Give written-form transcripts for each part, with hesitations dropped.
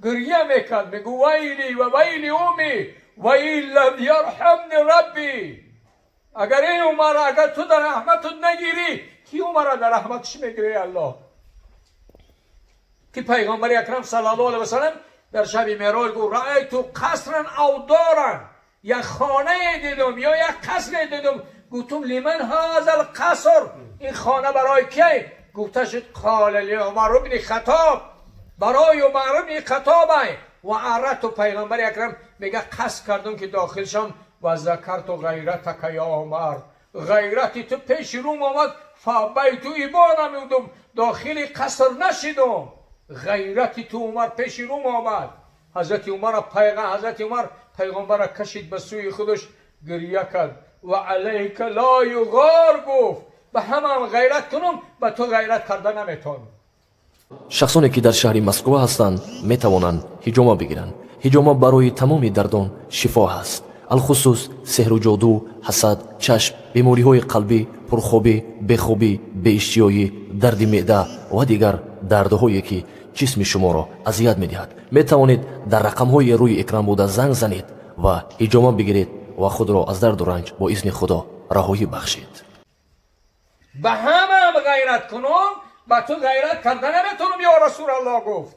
گریه میکرد، میگو ویلی و ویلی امی و این لم یرحمنی ربی. اگر این عمر، اگر تو در رحمتت نگیری، کی عمر در رحمتش میگیری الله؟ که پیغمبر اکرم صلی الله علیه و سلم در شب معراج گفت رأیت قصرا او دارا، یک خانه دیدم یا یک قصر دیدم. گفتم لمن هذا القصر، این خانه برای کی؟ گفته شد قال لعمر بن خطاب، برای عمر بن خطاب. و عرت و پیغمبر اکرم میگه قصد کردم که داخل شم و ذکرت غیرتک یا عمر، غیرتی تو پیش روم آمد، فابیت ایبا نمودم، داخل قصر نشدم، غیرتی تو عمر پیش روم آمد. حضرت عمر حضرت عمر پیغمبر کشید به سوی خودش، گریه کرد و علیک لا یغار، گفت به همه غیرت کنم، به تو غیرت کرده نمیتونم. شخصانی که در شهر مسکو هستند میتوانند حجامه بگیرند. حجامه برای تمام دردان شفا هست، الخصوص سحر و جادو، حسد، چشم، بیماری های قلبی، پرخوابی، بیخوابی، بی‌اشتهایی، درد معده و دیگر دردهایی که جسم شما را اذیت میدهد. میتوانید در رقم های روی اکران بوده زنگ زنید و حجامه بگیرید و خود را از درد و رنج با اذن خدا رهایی بخشید. به همه غیرت کنم، به تو غیرت کرده نمیتونم یا رسول الله، گفت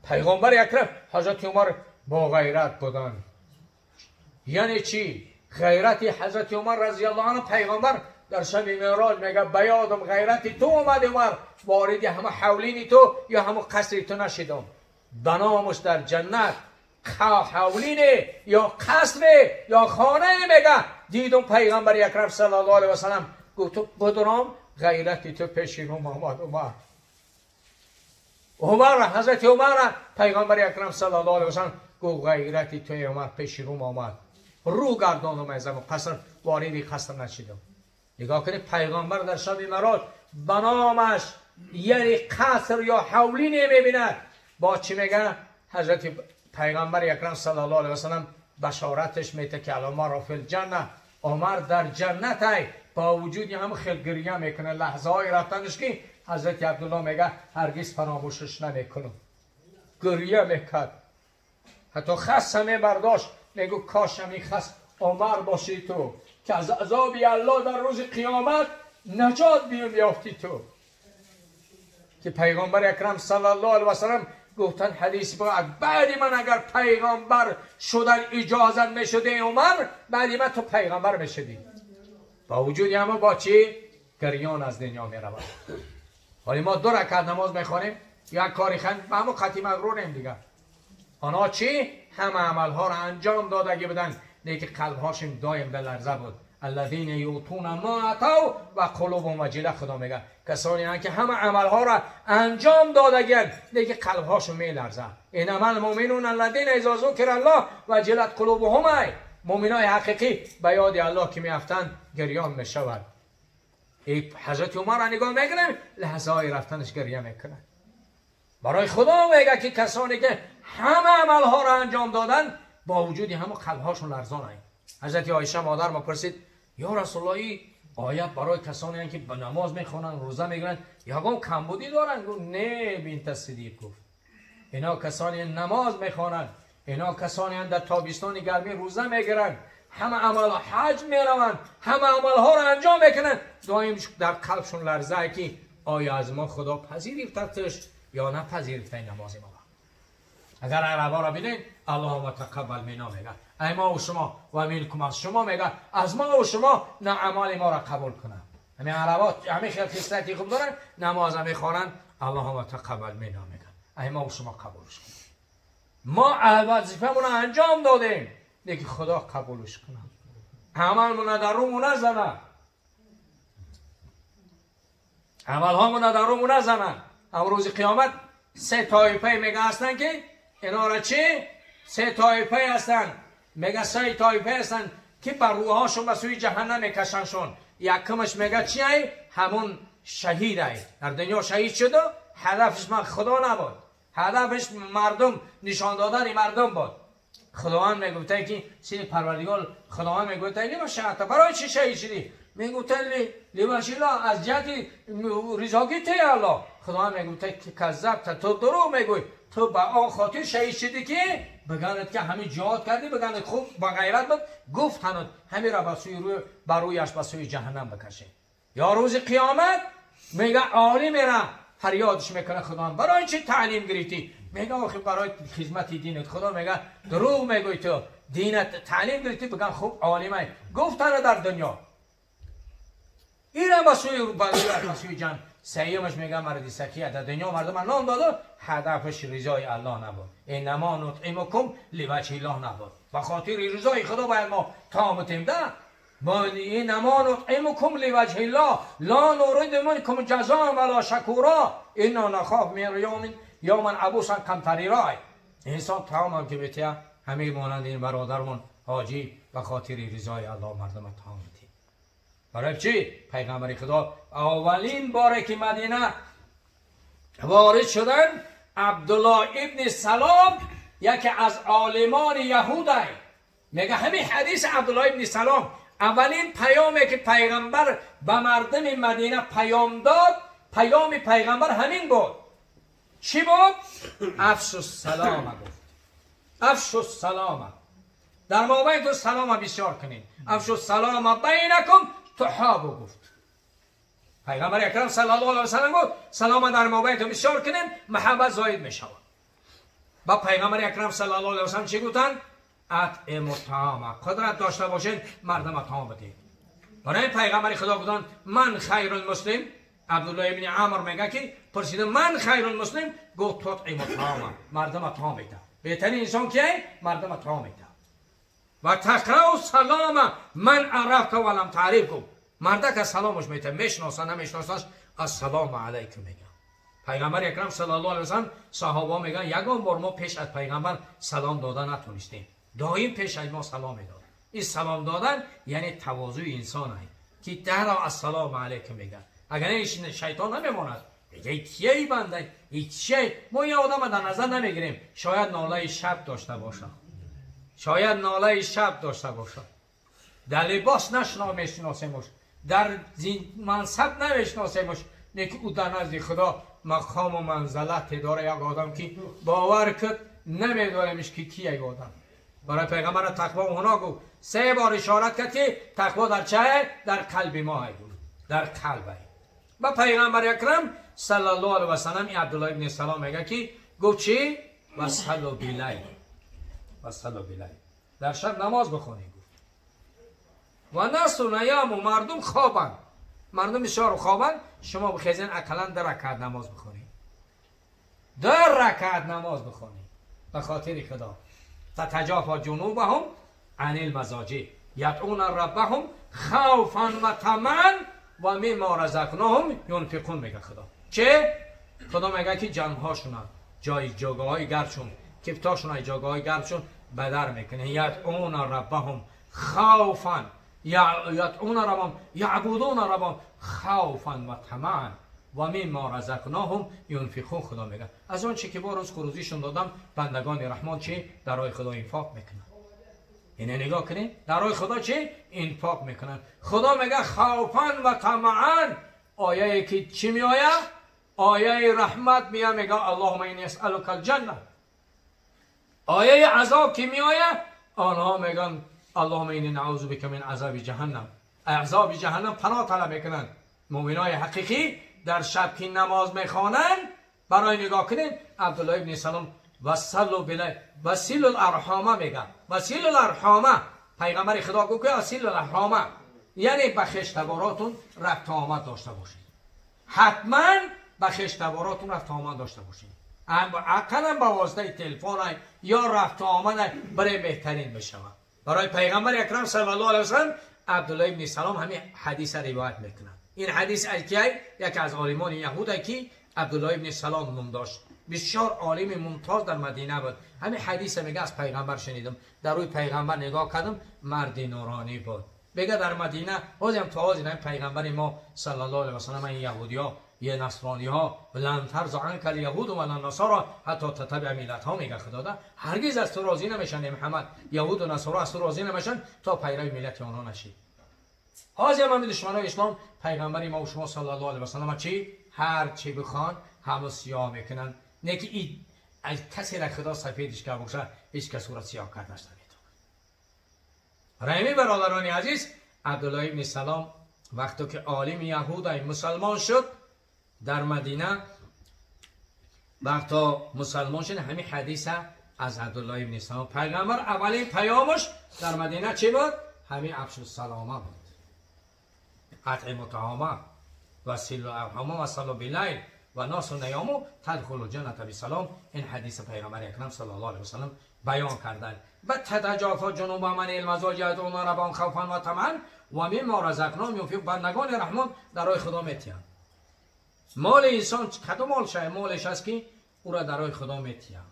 پیغمبر اکرم. حضرت عمر با غیرت بودن. یعنی چی؟ غیرت حضرت عمر رضی الله عنه، پیغمبر در شب معراج میگه بیادم غیرت تو اومد عمر، وارد همه حولین تو یا همه قصر تو نشدم، بنامش در جنت حولین یا قصر یا خانه. میگه دیدم پیغمبر اکرم صلی الله علیه و سلم، گفت بدرام غیرتی تو پیش روم آمد عمر. عمر حضرت عمر پیغمبر اکرم صلی الله علیه و سلم گفت غیرتی تو عمر پیش روم آمد، رو گردانم از قصر، وارد قصر نشدم. نگاه کنید پیغمبر در شب معراج بنامش یعنی قصر یا حولی نمیبیند، با چی میگه؟ حضرت پیغمبر اکرم صلی الله علیه و سلم بشارتش میته که عمر فی الجنه، عمر در جنت ای. با وجود هم خیلی گریه میکنه لحظه های رفتنش که حضرت عبدالله میگه هرگز فراموشش نمیکنم. گریه میکرد، حتی خس همه برداشت، میگو کاش همین خس عمر باشی تو که از عذاب الله در روز قیامت نجات بیافتی تو. که پیغمبر اکرم صلی الله علیه و سلم گفتن حدیث بعد من اگر پیغمبر شدن اجازه میشده عمر، بعد من تو پیغمبر میشدی. با وجود همه با چی؟ گریان از دنیا می رود. ولی ما دو رکعت نماز میخوانیم، یک کاری خند به همون قطعی مغروریم دیگه. آنها چی؟ همه عملها را انجام داده بودن، لیکن قلبهاشون دایم به لرزه بود. الذین یؤتون ما اتوا و قلوبهم وجله، خدا میگه کسانی هستند که همه عملها را انجام داده لیکن قلبهاشون میلرزه. انما المؤمنون الذین اذا ذکر الله وجلت قلوبهم. مؤمنای حقیقی به یاد الله که میافتند گریان میشود. حضرت عمر را نگاه میکنیم لحظه های رفتنش گریه میکنه. برای خدا میگه که کسانی که همه عملها را انجام دادن با وجود همه قلبهاشون لرزان. حضرت عایشه مادر ما پرسید یا رسول الله آیت برای کسانی که به نماز میخوانند روزه میگیرند یگان کمبودی دارن؟ گفت نه بنت صدیق، گفت اینا کسانی نماز میخوانند، اینا کسانی در تابستان گرمی روزه میگیرند، همه عمل حج میروند، همه عملها را انجام میکنند، دائم در قلبشون لرزه که آیا از ما خدا پذیرفتش یا نپذیرفته این نماز ما. اگر عربا را ببینید اللهم تقبل منا میگه، ای ما و شما و منکم از شما میگه، از ما و شما نه اعمال ما را قبول کنه. همین عربا همین خیلی خصلتی خوب دارن، نماز میخوانن اللهم تقبل منا میگه، ای ما و شما قبولش کنه. ما وظیفه‌مون رو انجام دادیم دیگه خدا قبولش کنه، عملمون در رومون نزنه، عملهامون در رومون نزنه. هم روز قیامت سه طایفه میگه هستن که اینا را چی؟ سه طایفه هستن، میگه سه طایفه هستن که بر روحاشون به سوی جهنم میکشنشون. یکمش میگه چی ای؟ همون شهید ای، در دنیا شهید شده، هدفش من خدا نبود، هدفش مردم نشان دادن مردم بود. خداوند میگفته که سید پروردگار، خداوند میگفته لیما شهادت، برای چی شهید شدی؟ میگوتن لوجه الله، از جهت رضاگی تی الله. خدا میگوته که کذبت، تو دروغ میگوی، تو به آن خاطر شهید شدی که بگند که همین جهاد کردی، بگند خوب با غیرت بود، گفتند همین را به سوی روی برویش به سوی جهنم بکشه. یا روز قیامت میگه عالم را فریادش میکنه خدا برای چی تعلیم گرفتی؟ میگه آخه برای خدمت دینت. خدا میگه دروغ میگوی، تو دینت تعلیم گرفتی، بگن خوب عالمه، گفتن در دنیا اینم به سوی جهنم. سیمش میگه مرد سخیه در دنیا مردم نان داده، هدفش رضای الله نبود، انما نطعمکم لوجه الله نبود، به خاطر رضای خدا باید ما طعام تیم ده. ما انما نطعمکم لوجه الله لا نريد منکم جزاء ولا شکورا انا نخاف من یوم یوما عبوسا قمطریرا. انسان طعام هم که بتیه همه مانند این برادرمون حاجی به خاطر رضای الله مردم طعام تیم. برای چی؟ پیغمبر خدا اولین باره که مدینه وارد شدن، عبدالله ابن سلام یکی از عالمان یهوده میگه همین حدیث عبدالله ابن سلام اولین پیامی که پیغمبر به مردم مدینه پیام داد، پیام پیغمبر همین بود. چی بود؟ افشوا السلام گفت. افشوا السلام، در مابین تو سلام بسیار کنید. افشوا السلام بینکم تحابوا گفت. پیغمبر اکرم صلی الله علیه و سلم گفت سلام در مابین تو بسیار کنین، محبت زاید می شود. با پیغمبر اکرم صلی الله علیه و سلم چی گفتن؟ اطعموا الطعام، قدرت داشته باشین مردم طعام بدید. برای پیغمبر خدا گفتن من خیر المسلم. عبدالله ابن عمر میگه که پرسیده من خیر المسلم، گفت تطعم الطعام، مردم طعام میده. بهترین انسان کیه؟ مردم طعام میده. و تقرأ السلام من عرفت ولم تعرف گفت. مردک سلامش میته، میشناسه نمیشناسش السلام علیکم میگه. پیغمبر اکرم صلی الله علیه و سلم صحابه میگن یگان بار ما پیش از پیغمبر سلام داده نتونستیم، دائم پیش از ما سلام میداد. این سلام دادن یعنی تواضع انسان است که در السلام علیکم میگه. اگر این شیطان نمیماند، میگه کیه ای بنده، ای چیه؟ ما این آدم در نظر نمیگیریم، شاید ناله شب داشته باشه، شاید ناله شب داشته باشه، در لباس نمیشناسیمش، در منصب نمیشناسیمش، نه او در نزد خدا مقام و منزلت داره. یک آدم که باور کرد نمیدونیمش که کی یک آدم. برای پیغمبر تقوا اونا گفت سه بار اشارت کرد که تقوا در چه؟ در قلب ما بود، در قلب. با پیغمبر اکرم صلی الله علیه و سلم این عبدالله ابن سلام میگه که گفت چی؟ وصلوا باللیل، وصلوا باللیل، در شب نماز بخونید. گفت و ناس نیام، و مردم خوابن، مردم بسیار خوابن، شما بخیزین اقلا 2 رکعت نماز بخونید، 2 رکعت نماز بخونید به خاطر خدا. تتجافى جنوبهم عن المضاجع یدعون ربهم خوفا و طمعا و مما رزقناهم ینفقون. میگه خدا چه؟ خدا میگه که جنبهاشون جای جاگاهای گرمشون، کفتاشون جاگاهای گرمشون بدر میکنه. یدعون ربهم خوفا، یدعون ربهم یعبدون ربهم خوفا و طمعا و مما رزقناهم ینفقون. خدا میگه از اون چی که با روز خروزیشون دادم بندگان رحمان چی؟ در راه خدا انفاق میکنن. اینه نگاه کنین، در راه خدا چی؟ انفاق میکنن. خدا میگه خوفا و طمعا. آیه که چی میآید؟ آیه رحمت میاد، میگه اللهم انی اسألک الجنه. آیه عذاب که میآید آنها میگن اللهم انی نعوذ بک من عذاب جهنم. عذاب جهنم پناه طلب میکنن. مؤمنای حقیقی در شب که نماز میخوانن برای نگاه کنین عبدالله ابن سلام وصلوا بالله وصل الارحام میگه. وصل الارحام، پیغمبر خدا گفت که وصل الارحام یعنی به خویشتواراتون رفت آمد داشته باشید، حتما به خویشتواراتون رفت آمد داشته باشید، اقلا با واسطه تلفن یا رفت آمد برای بهترین بشود. برای پیغمبر اکرم صلی الله علیه و سلم عبدالله ابن سلام همین حدیث روایت میکنه. این حدیث از کیه؟ یکی از عالمان یهود که عبدالله ابن سلام نام داشت، بسیار عالم ممتاز در مدینه بود. همین حدیث میگه از پیغمبر شنیدم، در روی پیغمبر نگاه کردم، مرد نورانی بود. بگه در مدینه هازم تا هازی پیغمبر ما صلی الله علیه و سلم این یهودیا یه نصرانی ها لن ترضى عنك اليهود ولا النصارى حتی تتبع ملتها. میگه خدا ده هرگز از تو راضی نمیشن محمد، یهود و نصارا از تو راضی نمیشن تا پیرو ملت آنها نشی. ҳозир ҳам душманои ислом пайғамбари ма шумо саллаллоҳу алайҳи васаллам чӣ ҳар чӣ бихоҳанд ҳама сиёҳ мекунанд. Не ки аз касе ра худо сафедиш кард боша, ҳеҷ кас ӯро сиёҳ кардаш наметавонад. Барои бародарони азиз, Абдуллоҳ ибни Салом вақто ки олими яҳудай мусалмон шуд дар Мадина, вақто мусалмон шуд, ҳамин ҳадиса аз Абдуллоҳ ибни Салом пайғамбар аввалин паёмаш дар Мадина чӣ буд? Ҳамин афшуссалома буд, атъиму таома ва силу арҳама ва салу билайл ва носу наёму тадхулу ҷанната бисалом. Ин ҳадиси пайғамбари акрам саллаллоҳу алайҳи васаллам баён карданд. Ба татаҷофо ҷунуб ман илмазоҷ ядуна раббаҳум хавфан ва тамаан ва мимма разақнаҳум юнфиқун. Бандагони раҳмон дар роҳи худо метиҳанд. Моли инсон кадом мол шай? Молеш аст ки ӯра дар роҳи худо метиҳанд.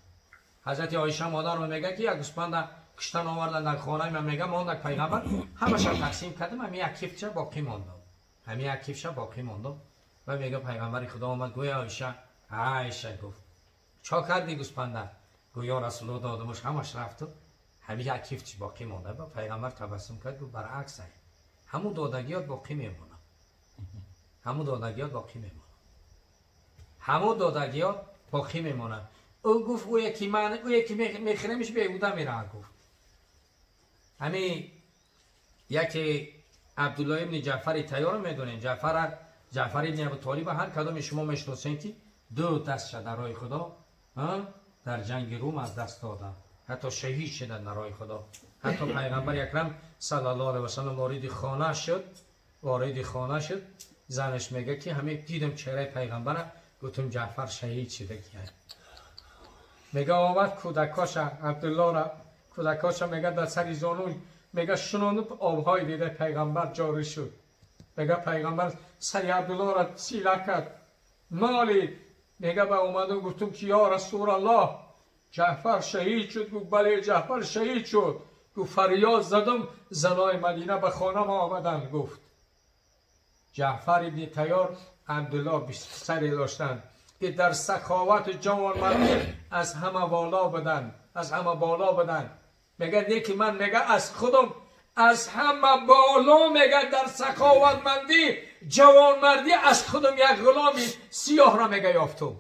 Ҳазрати Оиша модарро мегӯяд ки як гӯспанда куштан овардан дар хонаи ман, мега мондак пайғамбар ҳамаша тақсим кардам, ҳами як кифча боқӣ мондам, ҳами як кифша боқӣ мондам. Ва мега пайғамбари худо омад, гӯя Оиша, Оиша гуфт, чо кардӣ гӯспанда? Гӯ ё расулулло, додамаш ҳамаш рафту ҳами як кифчи боқӣ монда. Ба пайғамбар табассум кард, гуфт баръакс, ай ҳамун додагиёт боқӣ мемонад, ҳамун додагиёт боқӣ мемонад, ҳамун додагиёт боқӣ мемонад. Ӯ гуфт ӯе ки ман ӯе ки мехӯремиш беҳуда меравад. Гуфт ҳами яке Абдуллоҳ ибни Ҷаъфари Тайёрро медонем, Ҷаъфар ибни Абу Толиба ҳар кадоми шумо мешиносем ки ду дастша дар роҳи худо дар ҷанги Рум аз даст доданд, ҳатто шаҳид шуданд дар роҳи худо. Ҳатто пайғамбари акрам саллаллоҳу алайҳи васаллам вориди хона шуд, вориди хона шуд, занаш мега ки ҳамин дидам чеҳраи пайғамбара, гуфтам Ҷаъфар шаҳид шуда. Ки мега омад кӯдакоша Абдуллоҳра, кӯдакоша мега дар сари зону мега шунону обҳои дида пайғамбар ҷорӣ шуд. Мега пайғамбар сари Абдуллоҳра сила кард, молид. Мега ба омаду гуфтум ки ё расулаллоҳ, Ҷаъфар шаҳид шуд? Гуфт бале, Ҷаъфар шаҳид шуд. Гуфт фарёд задам, занои Мадина ба хона ма омаданд. Гуфт Ҷаъфар ибни Тайёр Абдуллоҳ саре доштанд ки дар саховату ҷавонмардӣ аз ҳама боло буданд, аз ҳама боло буданд. Мега не ки ман мега аз худам аз ҳама боло, мега дар саховатмандӣ ҷавонмардӣ аз худам як ғуломи сиёҳро мега ёфтум.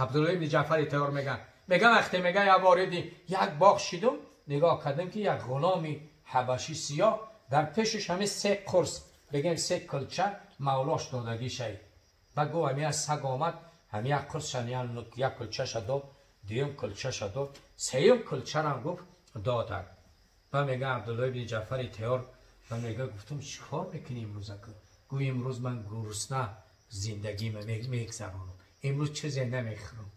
Абдуллоҳ ибни Ҷаъфари Тайёр мега, мега вақте мега як вориди як боғ шидум, нигоҳ кардам ки як ғуломи ҳабаши сиёҳ дар пешаш ҳамин се қурс, бигем се кулча мавлош додагӣ шай. Ба гуфт ҳами як саг омад, ҳами як қурсша як кулчаша дод, дуюм кулчаша дод, сеюм кулчарам гуфт додак. Ба мега Абдуллоҳ ибни Ҷаъфари Тайёр ба мега гуфтум чикор мекунӣ имрӯз? Гӯ имрӯз ман гурусна зиндагима мегзаронам, имрӯз чизе намехӯрам,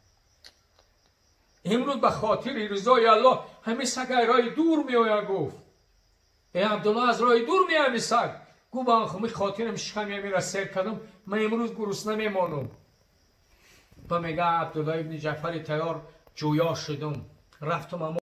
имрӯз ба хотири ризои Аллоҳ ҳамин саг аз роҳи дур меояд. Гуфт э Абдуллоҳ, аз роҳи дур меояд ҳамин саг. Гуфт ба ҳамин хотирам шиками ҳаминро сер кардам, ман имрӯз гурусна мемонам. Ба мега Абдуллоҳ ибни Ҷаъфари Тайёр ҷӯё шудум, рафтум.